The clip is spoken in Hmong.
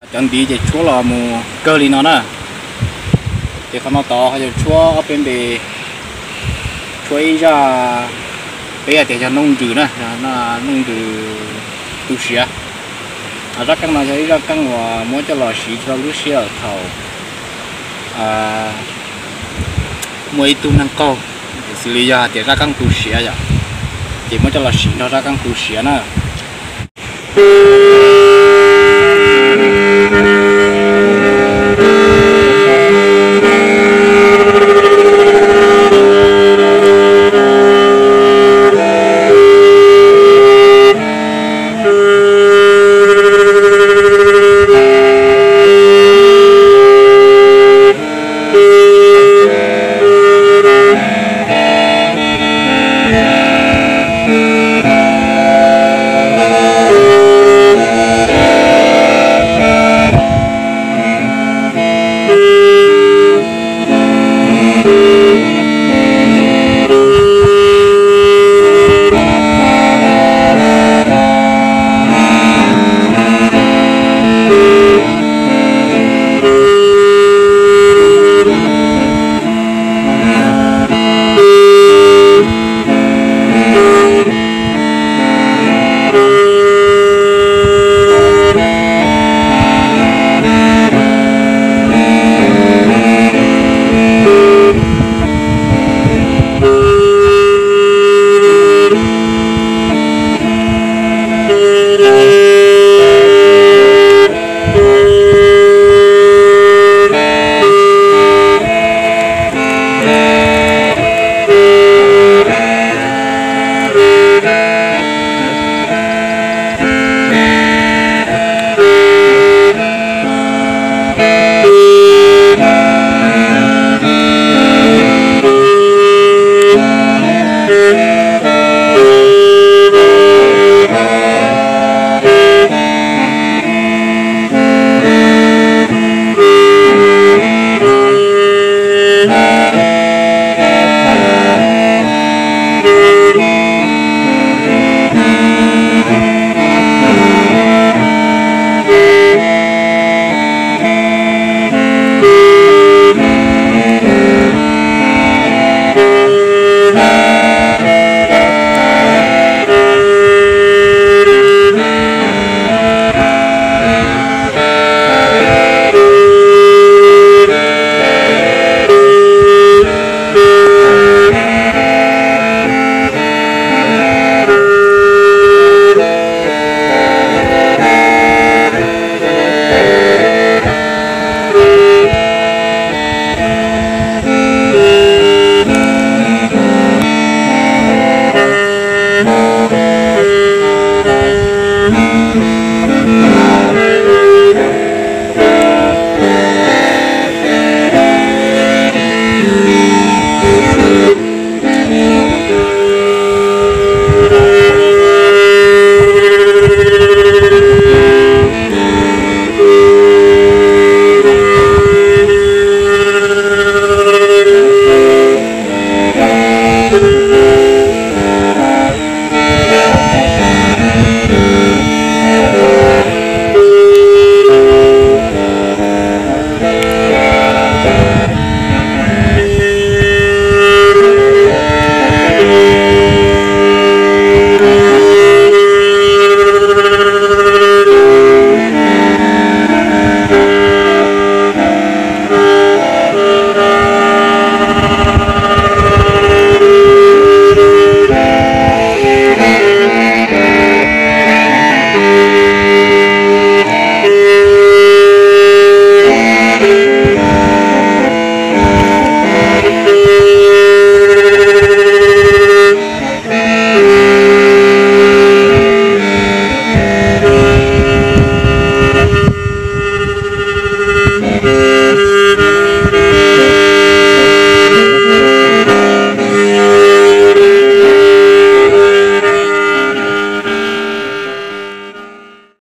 Cov ntiv ces tshuab los mus kawg li no na. Ces qhov no tod ho yog tshuab ob peb npe, tshuab ib zaj, peb hais tias yog nooj nrws na, nooj nrws tu siav. Zaj keeb no yog ib zaj keeb uas muab coj los siv rau lub sij hawm thaum muaj ib tug neeg qaug, xws li yog hais tias zaj keeb tu siav yom, ces muab coj los siv nrog zaj keeb tu siav na.